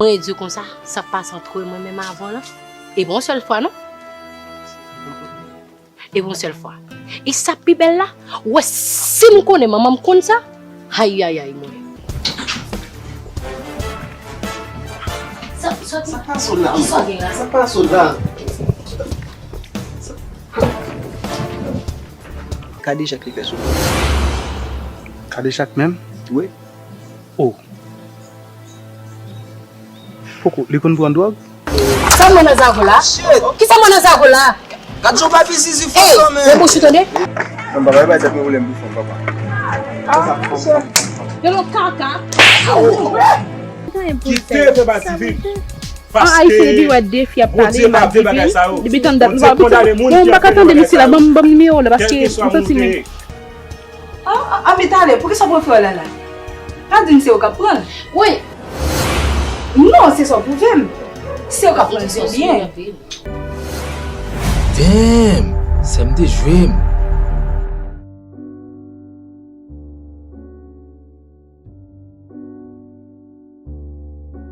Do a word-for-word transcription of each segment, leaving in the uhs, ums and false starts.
Mwen di konsa, sa k pase ant mwen menm avè w lan, e pa yon sèl fwa non. E pa yon sèl fwa. E sa k pi bèl la, ou wè si m konnen manman m konn sa, ayayay mwen. Sa, sa, sa pa sot la. Kisa w gen la? Sa pa sot la. Kadejak li fè sou mwen. Kadejak menm? Wi. Oh. Poko, li konn pran dwòg? Sa mwen nan zago la? Kisa mwen nan zago la? Gad jan w pa fizizi fò kanmenm. Ey, men bouch ou tande? Non, papa, e pa tèt mwen pwoblèm pou fanm, papa. Ah, chè. Yo nan kaka. Kite fè pa ti fi. An Ayiti, depi wè de fi ap pale, m ap di vin. Depi tann dat, nou pa, bon, m pa ka tande misye la, ban m, ban m nimewo w la, paske m santi m. Ah, ah, ah, men talè, poukisa w pran frè w la la? Pa di m se ou k ap pran l. Wi. Non, se sa w pwouve m. Se ou k ap pran l, se byen. Damn! Sè m te jwe m.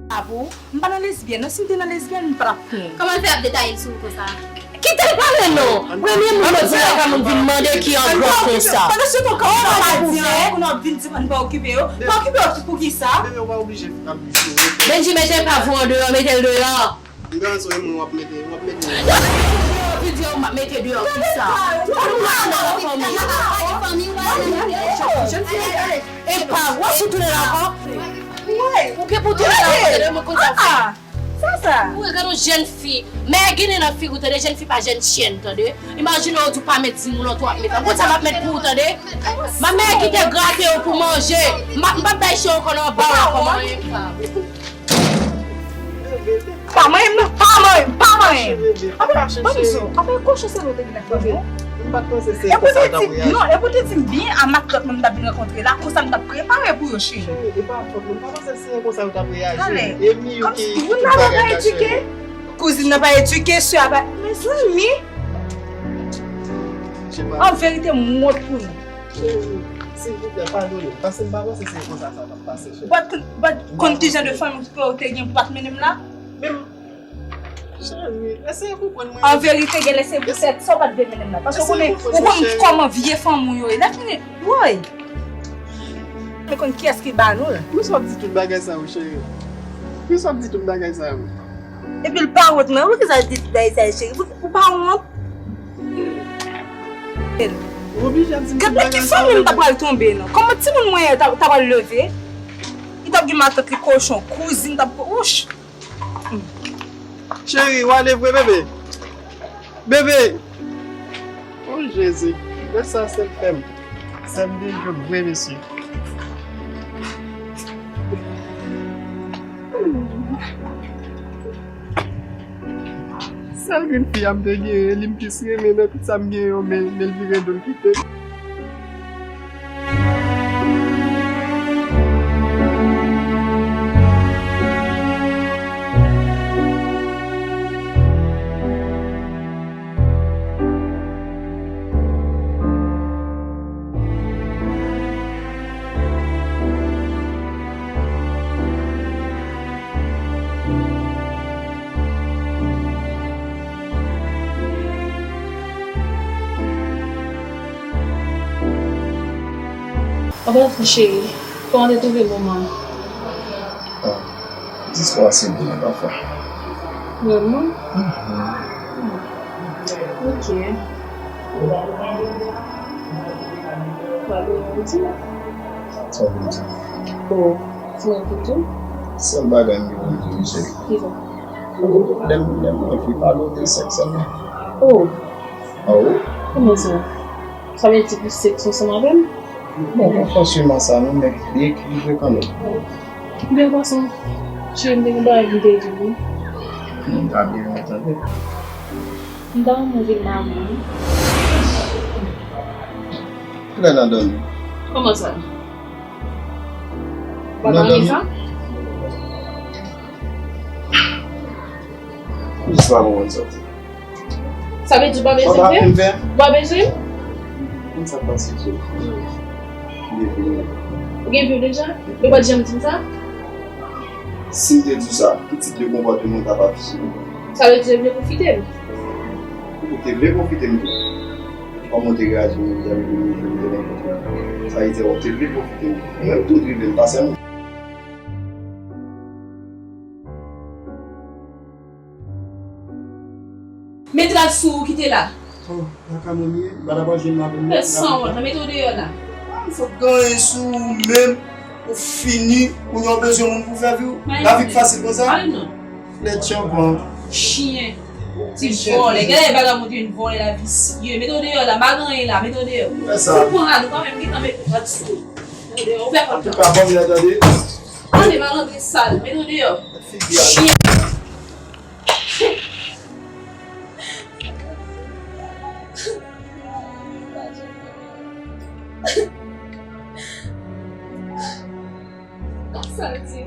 A pou ou? M pa nan lesbyèn non, si m te nan lesbyèn, m pa t ap pran. Kòman l fè ap detaye l sou ou konsa? Kite l pale non! Premye moun yo di lakay moun vin mande ki an gran konsa. Pandan se tan kòm sa pa di anyen, kounye a w ap vin di m pa okipe yo. Pa okipe yo poukisa? Bebe, ou pa oblije ap di se ou. Benji, mete pa vou andeyò, mete l deyò. M garanti w, e mwen w ap mete, w ap mete. Videyo m ap mete deyò kisa? Ou pa nan fanmi. Epa, w ap sou tounen la ankò? Ou gen pou tounen la ankò, tande mwen konn sa w fè. Sa, sa. Ou gade yon jèn fi. Men gen nen nan figi w, tande, jèn fi pa jèn chen, tande. Imajine w di w pa met di moun an tou w ap met. An konn sa m ap met pou ou, tande. Manmay kite grate yo pou manje. M ap, m p ap bay chen ankò nan ba w la kòman ye. Pa manyen m non, pa manyen m, pa manyen m. Apre, ban m di w, apre kochon se nou te vin ak fanmi w. M pa t panse se konsa w t ap reyaji. Non, epi w te di m byen a matlòt mwen m t ap vin rankontre la, konsa m t ap prepare pou yo, cheri. Cheri, e pa fòt mwen, m pa panse se konsa w t ap reyaji. Talè, e Miyou ki, ki bagay la, cheri. Kouzin nan pa edike, sè a pa, mezanmi. An verite, m wont pou nou. Cheri, silvouplè, padone m, paske m pa panse se konsa sa t ap pase, cheri. But, but, konn ki jan de fanmi ke w te gen pou w pa t mennen m la? Men, cheri, eseye konprann mwen. An verite, genlè se poutèt sa w pa t vle mennen m la. Paske w konnen, ou konn kòman vye fanmi w yo ye. Lèt vini, woy! Men konn kiyès ki ba nou l. Poukisa w ap di tout bagay sa yo, cheri? Poukisa w ap di tout bagay sa yo? Epi l pa wont, non? Poukisa l di tout bagay sa yo, cheri? Ou, ou pa wont? Ou oblije ap di m tout bagay sa yo. Gad nan ki fanmi m ta pral tonbe, non? Kòman timoun mwen an ta, ta pral leve? Li t ap gen matant li kochon, kouzin t ap, wouch! Cheri, w ale vre, bebe? Bebe! O Jezi, men sa sè m fè m. Sè m de jòb vre, mesye. Sèl grenn fi a m te genyen, li m plis renmen nan tout sa m genyen yo, men, men l vire do l kite m. Anben, cheri, kòman w te twouve moman an? Ah, zistwa ase doub pafwa. Vrèman? Mhm. Ok. Ou pa gen anyen pou di? Sa w vle di? Oh, di mwen tout tou. Sèl bagay m gen pou m di w, cheri. Kisa? Lè m, lè m anvi pale w de sèks sèlman. Oh. Ah wi? Kòman sa? Sa vle di pou sèks ansanm avè m? Bon, pa fòseman sa non, men li ekilibre kanmenm. Bèl gason. Cheri, m te gen bagay pou m te di w wi. M ta byen renmen tande. M ta renmen w vin marye m wi. Kilè n a dòmi? Kòman sa? W ap marye sa? Jis pa konprann sa w di. Sa vle di w pa bezwen m fè? W pa bezwen m? Konn sa k pase, Jezi. M gen vi. Ou gen vi w deja? Ou pa t janm di m sa? Si m te di w sa, ki tip de konpòteman w kapab swiv? Sa vle di w te vle pwofite m? Ou te vle pwofite m tou. Kòman w te reyaji menm jan avèk moun ki te rankontre? Sa vle di w te vle pwofite m. Mwen menm tou rive m pa sèlman. Met rad sou ou kite la. Oh, lakay mwen m ye, m pa ta pral jwenn lapenn non. Fè sanwont, mete w deyò la. Ah, m fout gen anyen sou ou menm, ou fini, kounye a w bezwen moun pou fè vi w. Lavi k fasil konsa? Al non. Flèt chanpan. Chyen. Ti vòlè. Gade bagay moun te vin vòlè la visye. Mete w deyò la, m pa gen anyen la, mete w deyò. Fè sa. Ou pran rad ou pa menm gentan met rad sou ou. Mete w deyò, ouvè pòt la. Antouka, banm lè tande. Tande malandren sal, mete w deyò. Figi a. Chyen. Sa l di.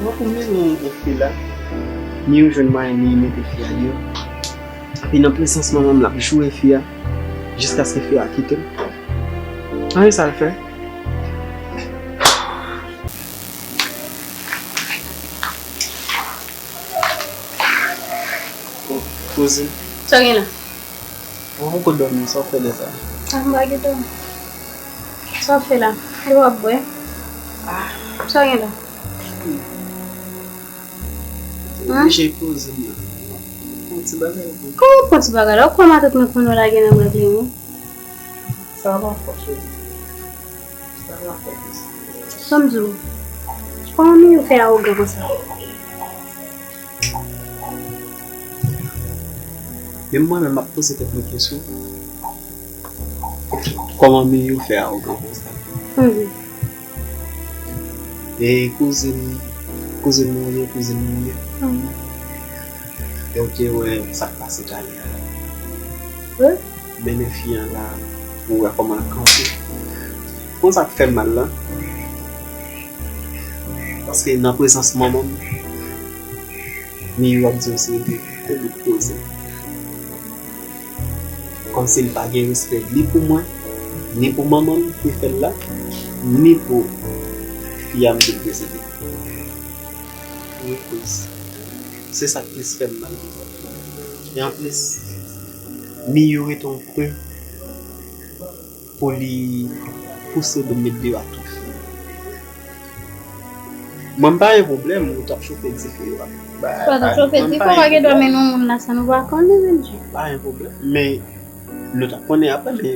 Mwen pou m mennen yon fi la, Miyou jwenn mwayen li mete fi a deyò. Epi nan prezans manman m l ap joure fi a, jiskaske fi a kite m. Anyen sa l fè? Kouzin. Sa w gen la? Ou poko dòmi, sa w fè lè sa? Ah, m pa gen dòmi. Sa w fè la? Dlo w ap bwè? Ah. Sa w gen la? Hein? Deja poze m nan. Yon ti bagay pou. Kòman pran ti bagay la? Ou kwè matant mwen konnen w lage nan m règle wi? Sa va fò, cheri. Sa va fò, cheri. Sa m di w? Kòman Miyou fè awogan konsa? Menm mwen menm m ap poze tèt mwen kesyon. Kòman Miyou fè awogan konsa? Mhm. E kouzin, kouzin mwen ye, kouzin mwen ye. Mhm. E ou te wè sa k pase talè a. Wi. Mennen fi an la, ou wè kòman l kanpe. Konn sa k fè m mal la? Paske nan prezans manman m, Miyou ap di yon seri de gwo bout koze. Kòmsi l pa gen respè ni pou mwen, ni pou manman m ki fè l la, ni pou fi a m ki l prezante. Wi, kouz. Se sa k plis fè m mal. E anplis, Miyou rete yon kwen pou li pouse do m met deyò a tout. Mwen, m pa gen pwoblèm, ou t ap chofe dife, w ap ba. Ou pa t ap chofe dife, ou pa gen dwa mennen yon moun la san nou pa konnen, menm jan. Pa gen pwoblèm, men nou t ap konnen apre, men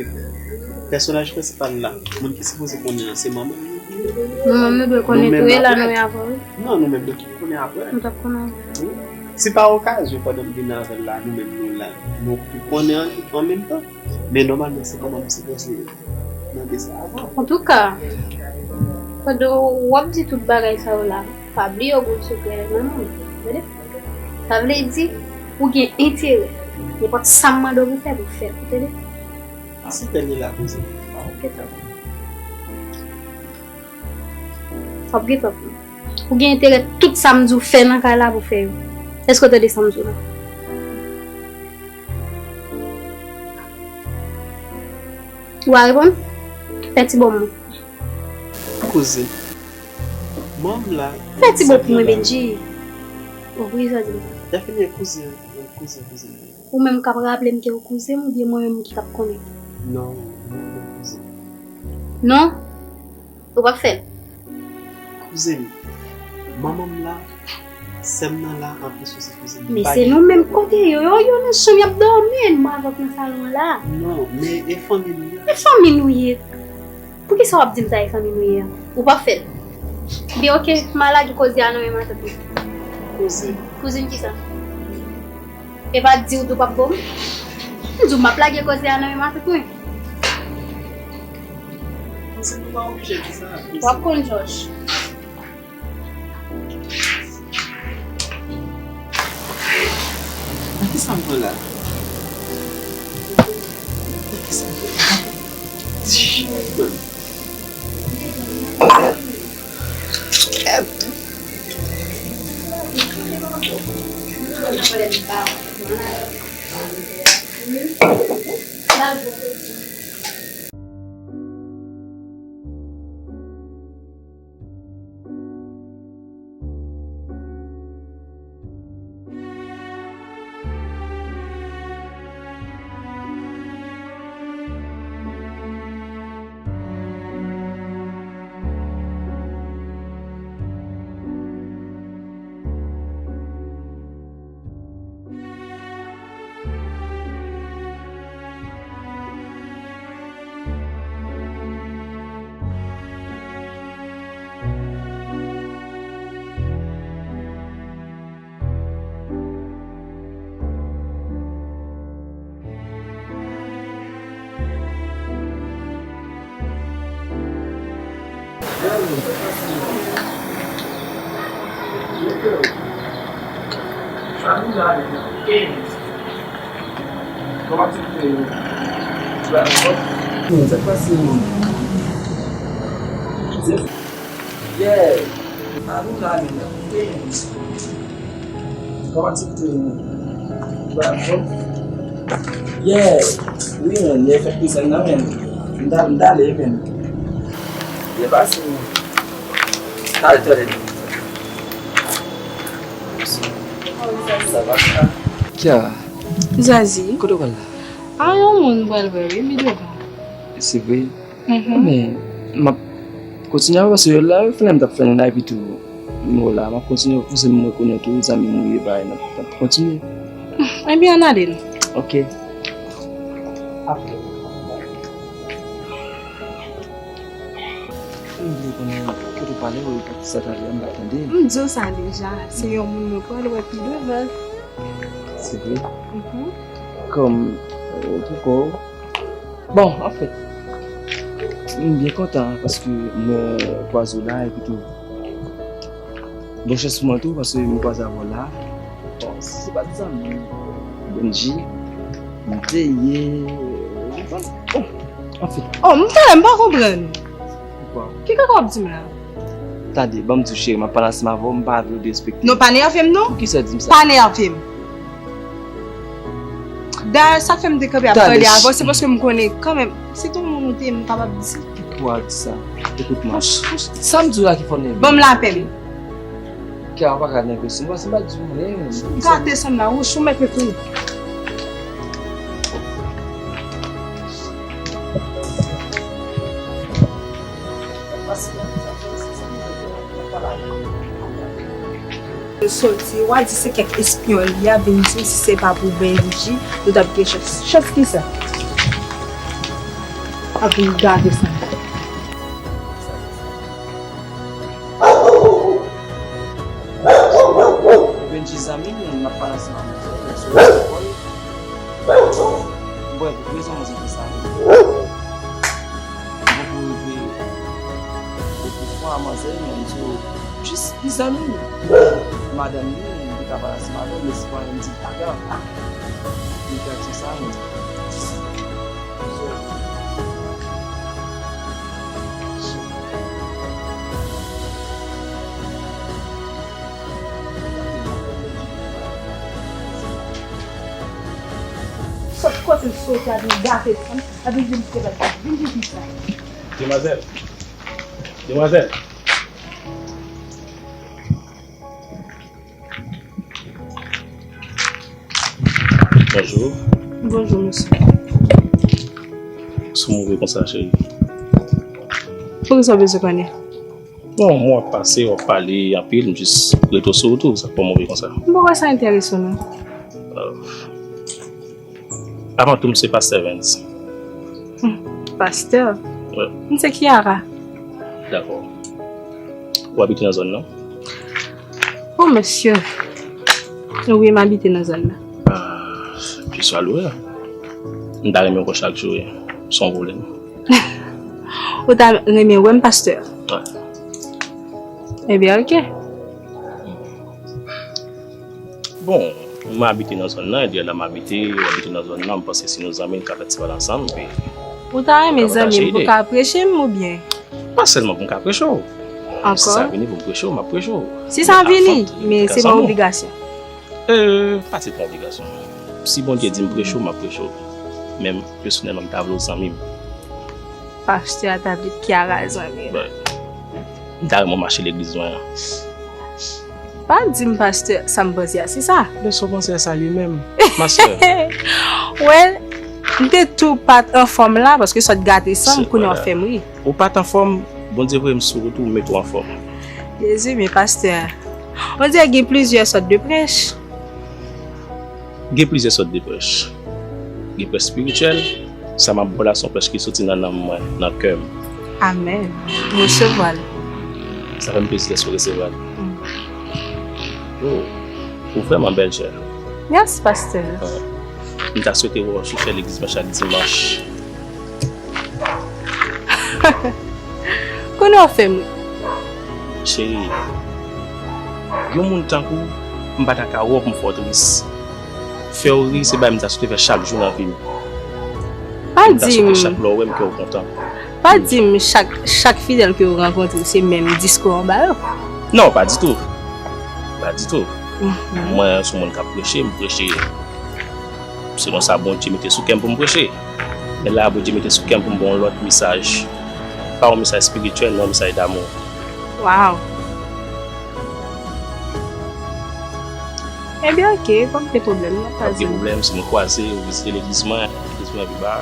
pèsonaj prensipal la, moun ki sipoze konnen an, se manman m. Manman m, nou dwe konnen tou, e la nou ye avè w, wi. Non, nou menm, nou t ap konnen apre. Nou t ap konnen apre. Wi. Se pa okazyon pandan m vin avè l la, nou menm nou la, nou tou konnen an, an menm tan. Men nòmalman, se kòman m sipoze mande sa avan. Antouka, pandan w ap di tout bagay sa yo la, pa bliye w gon sekrè nan men w, tande? Sa vle di, ou gen enterè. Nenpòt sa m mande w pou fè, pou fè l, tande? Si tèl li la, kouzin. W ap gentan pran. W ap gentan pran. Ou gen enterè tout sa m di w fè nan kay la pou fè yo. Èske w tande sa m di w la? Ou pa reponn? Fè ti bòm mwen. Kouzin. Manm la. Fè ti bòm pou mwen, Benji. Ou konprann sa di m? Defini kouzin, kouzin, kouzin. Ou menm k ap raple m ke ou kouzen m oubyen mwen menm ki t ap konnen? Non, non, non, kouzen. Non? Ou p ap fè l? Kouzen m, manman m la, sè m nan la, anplis ou se kouzen m. Men se nou menm kote yo, yo, yo nan chanm y ap dòmi, mwen avè w nan salon an la. Non, men e fanmi nou ye. E fanmi nou ye. Poukisa w ap di m sa e fanmi nou ye a? Ou p ap fè l. Ebyen, oke, m a lage koze a nan men matant mwen. Koze. Kouzin kisa? E pa di w tou p ap bo m? M di w m ap lage koze a nan men matant mwen. Koze, nou pa oblije di sa. W ap konn Jòj. Nan kisa m pran la? Nan kisa m pran la? Sa k pase menm? Yeah. Sa nou la menm nan? Kòman ti koute nou? Yeah. Wi, menm, lè fèt desann nan, menm. M ta, m ta ale, menm. Byen pase, menm. Talè, talè. Sa va, sa? Kiara. Zazi. Kote w pral la? A, yon moun m pral wè, wi, li devan. Se vre? Mhm. Men, m ap kontinye avanse yo la, yo fè lè m t ap fè n la, epi tou, nou la, m ap kontinye avanse, m rekonèt ou, zanmi nou ye, bagay, n ap, n ap kontinye. Ebyen, ann ale n. Ok. Apre. M vle konnen kote w pale, ou pati sa talè a, m pa tande. M di w sa deja, se yon moun mwen pral wè pi devan. Se vre? Mhm. Kòm, euh, pou kò w. Bon, anfèt, m byen kontan paske mwen kwaze w la, epi tou, bon chans pou mwen tou, paske m kwaze avè w la. Bon, si se pa t zanmi Benji, m te ye, bon, anfèt. Oh, m tande, m pa konprann. Poukwa? Ki kaka w ap di m la? Tande, ban m di w, cheri, m ap pale ansanm avè w, m pa vle w derespekte m. Non, pa nève m, non. Poukisa w di m sa? Pa nève m. Dayè, sa k fè m te kanpe ap pale avè w, se paske m konnen kanmenm, se te yon moun ou te ye, m kapab di. Poukisa w di sa? Ekout mwen. Sa m di w la ki fè w nève m? Ban m lapè m. Kè a pa ka nève sou mwen, se pa di w anyen. Gate sa m la, wouch, ou mèt met tou. Soti, w a di se kèk espyon li a vin di w si se pa pou Benji, nou t ap gen chans. Chans kisa? Ap vin gate sa. Benji zanmi Moun m ap pale ansanm avè l, sou lekòl. Brèf, rezon an se konsa. Mwen poko rive okoufwa manzè, mwen, m sou jis li zanmi m. Madanm li, m te ka pale ansanm avè l, men se pa yon ti baga. Li ka di sa, mwen. Sot kote l soti, ap vin gate fanm, ap vin di m se pa vin di pis la. Demwazèl! Demwazèl! Bonjou. Bonjou, mesye. Sa w move konsa, cheri? Poukisa w bezwen konnen? Bon, mwen w ap pase, w ap pale anpil, m jis rete sou ou tou, sa k fè w move konsa? M pa wè sa enterese w, non. Euh, avan tou, m se pastè Evens. Hmm, pastè? Wi. M se Kiara. Dakò. Ou abite nan zòn nan? Oh, mesye. Wi, m abite nan zòn nan. Ah, je suis à l'ouest. M ta renmen wè w chak jou, wi. San pwoblèm. Ou ta renmen wè m, pastè? Wi. Ebyen, oke. Bon, mwen abite nan zòn nan, e de la m abite, ou abite nan zòn nan, m panse si nou zanmi, n ka fè ti pale ansanm, epi... Ou ta renmen zanmi m pou ka preche m oubyen? Pa sèlman pou m ka preche w. Ankò? Si sa vini pou m preche w, m ap preche w. Si sa vini, men se pa obligasyon. Euh, pa se pa obligasyon. Si Bondye di m preche w, m ap preche w. Men m, pèsonèlman, m ta vle w zanmi m. Pastè a ta vle Kiara zanmi l. Bon. M ta renmen w mache legliz mwen an. Pa di m pastè, sa m panse a, se sa? Men sa w panse a sa ye menm, ma sè? Well, m te tou pa t anfòm la, paske sa t gate san m, kounye a w ap fè m ri. Ou pa t anfòm, Bondye voye m sou wout ou, mete w anfòm. Jezi, men pastè, on dirè gen plizyè sòt de prèch. Gen plizyè sòt de prèch. Gen prèch espirityèl, sa m ap ba w la se yon prèch ki soti nan nanm mwen, nan kè m. Amèn. M resevwa l. Sa fè m plezi lè w resevwa l. Mm. Oh, ou vrèman bèl, chè. Mèsi, pastè. M ta swete wè w sou chè legliz mwen chak dimanch. Kounye a w fè m ri. Cheri, yon moun tankou w, m pa ta ka wè w pou m fè w tris. Fè w ri, se bagay m ta swete fè chak jou nan vi m. Pa di m. E m ta swete chak lè w wè m, kè w kontan. Pa di m chak, chak fidèl ke w rankontre, se menm diskou an ba yo. Non, pa ditou. Pa ditou. Mhm. Mwen, se yon moun k ap preche, m preche selon sa Bondye mete sou kè m pou m preche. Men la, Bondye mete sou kè m pou m ba w yon lòt mesaj. Pa yon mesaj espirityèl, men yon mesaj damou. Wow! Ebyen, oke, pa gen pwoblèm, non, pa gen pwoblèm, si nou kwaze, ou vizite legliz mwen, legliz mwen pi ba,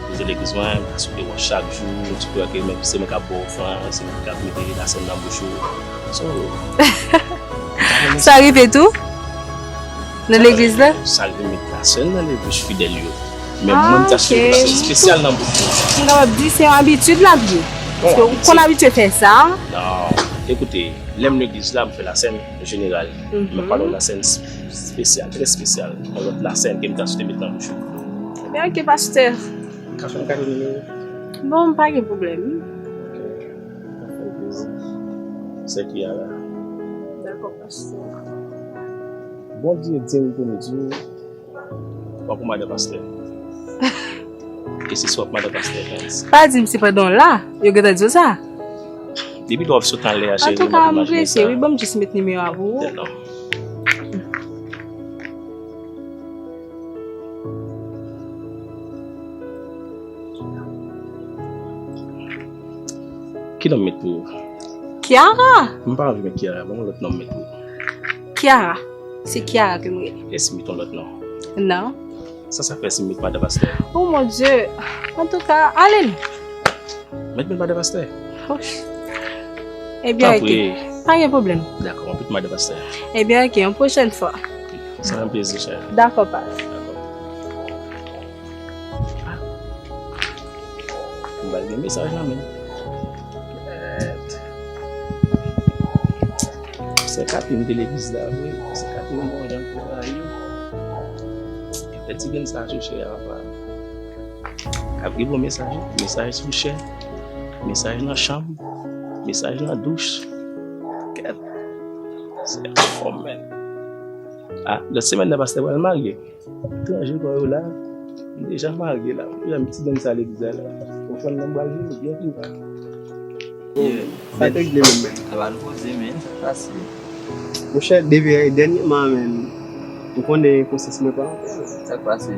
vizite legliz mwen, paske mwen chak jou, ti pè ke menm se mwen k ap ba w ofrann, se mwen k ap mete lasèn nan bouch ou. So, sa rive tou? Nan legliz la? Sa rive met lasèn nan bouch fidèl yo. Men mwen, m ta sou yon lasèn espesyal nan bouch mwen. M kapab di se yon abitid l ap ye. Paske ou konn abitye fè sa. Non, ekoute, lè m legliz la, m fè lasèn jeneral. M ap pale yon lasèn espesyal, trè espesyal. Yon lòt lasèn ke m ta swete met nan bouch ou. Ebyen, oke, pastè. Ka fè m kado nimewo? Bon, pa gen pwoblèm. Oke. Sa fè m plezi. Sè Kiara. Dakò, pastè. Bondye di m pou m di w, w ap yon madan pastè. E se sa w ap madan pastè Evens. Pa di m se pandan w la, yo gentan di w sa. Depi lè w ap sot anlè a, cheri, m ap imajine sa. Antouka, m prese, wi, ban m jis met nimewo a pou ou. Tèlman. Ki non m met pou ou? Kiara! M pa anvi met Kiara, ban m yon lòt non m met pou ou. Kiara. Se Kiara ke m rele. E si m met yon lòt non? Non. Sa sa fè si m met madan pastè? Oh mon Dieu! Antouka, ale non. Met, met madan pastè. Ouch. Ebyen, oke. Pa gen pwoblèm. Dakò, m ap met madan pastè. Ebyen, oke, yon pwochèn fwa. Sa fè m plezi, chè. Dakò, pa. Dakò. M pral gen mesaj nan men. Se Se Catherine te legliz la vre, se Catherine bon jan travay yo. Fè ti grenn sa sou chè a, papa. Ap gen bon mesaj, mesaj sou chè, mesaj nan chanm, mesaj nan douch. Kèt. Se anfòm, menn. Ah, lòt semèn nan, pastè pral marye. Etranje kò yo la, m deja marye la. M deja met ti grenn sa legliz la. Ofrann nan pral vini byen tou. Yeah. Sa te regle menm, menn. Sa va nou poze, menn. Sa pase. Monchè, depi dènyèman, menn, ou konnen konsyans mwen pa anpè, menn. Sa k pase?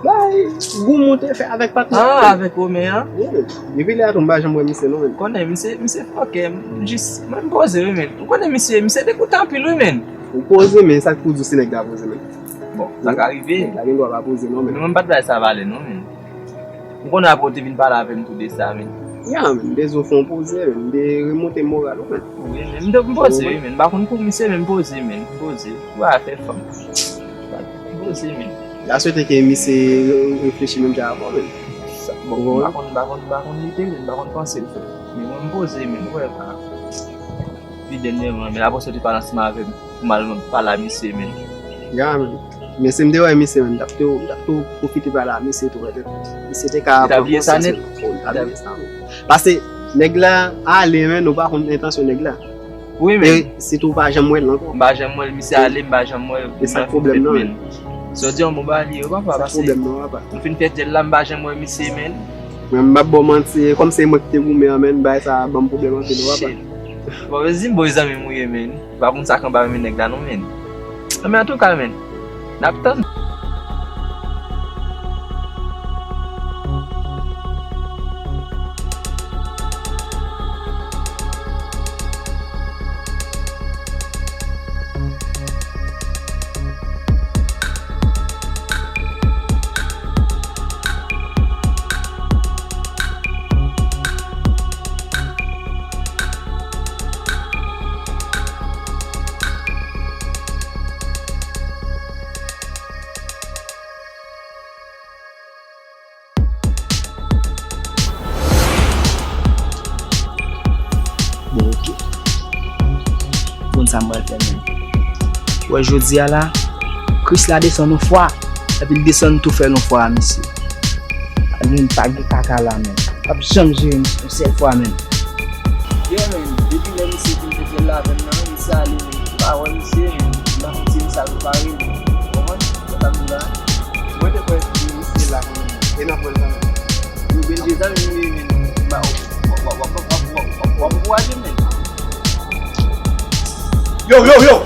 Bay, gou moute fè avèk patnè. Ah, avèk Romen an? Wi. Depi lè a tou, m pa janm wè misye non, menn. Konnen, misye, misye fòkè, m jis, mwen m poze, wi, menn. Ou konnen misye, misye degoute anpil, wi, menn. Ou poze, men sa k pou di w se nèg la poze, menn. Bon, sa ka rive. Nèg la gen dwa pa poze non, menn. Men mwen m pa t bay sa valè non, menn. M konnen apre w te vin pale avè m tou de sa, menn. Ya, menn, m te di w fè yon poze, menn. M te remonte moral ou, menn. Wi, menn. M te, m poze, wi, menn. M pa konn pou misye, men m poze, menn. M poze. Ou pa fè fanm. M poze, menn. M ta swete ke misye re-, reflechi menm jan avè w, menn. Sa, bon, m pa konn, m pa konn, m pa konn li te vle, m pa konn panse l fè. Men mwen m poze, menn. Ou wè, pa. Pi dènyèman, men apre sa w te pale ansanm avè m pou m al pale a misye, menn. Ya, menn. Men si m te wè misye, menn, m t ap tou, m t ap tou pwofite pale a misye tou, pètèt. Misye te ka pran konsans, menn. Li ta bliye sa nèt. Oh, li ta bliye sa, menn. Paske nèg la ale, menn, ou pa konn entansyon nèg la. Wi, menn. E sitou ou pa janm wè l ankò. M pa janm wè l, misye ale, m pa janm wè l. E sa k pwoblèm nan, menn. Sa w di an bon bagay li ye, papa, paske m fin fè dyèl la, m pa janm wè misye, menn. Mwen, m p ap ba w manti, kòm se mwen ki te goumen an, menn, bagay sa a ban m pwoblèm anpil, wi, papa. Shit. Bon, vezi m bon zanmi m ou ye, menn. M pa konn sa k anba men nèg la non, menn. Men antouka, menn, n ap tann. Bon, oke. Bon, sa m pral fè, menn. Ou wè, jodi a la, Kris la desann yon fwa, epi l desann tou fè l yon fwa a misye. Pa gen, pa gen kaka la, menn. P ap janm jere misye yon sèl fwa, menn. Yeah, menn. Depi lè misye fin fè dyèl la avè m nan, misye ale, menn. M pa wè misye, menn. M pa konn si misye al prepare l. Ou konprann sa m di la? Mwen te kwè misye la kanmenm. E n ap wè l kanmenm. Yo, Bondye zanmi m ye, menn. M pa, w ap, w ap ankouraje m, menn. Yo, yo, yo!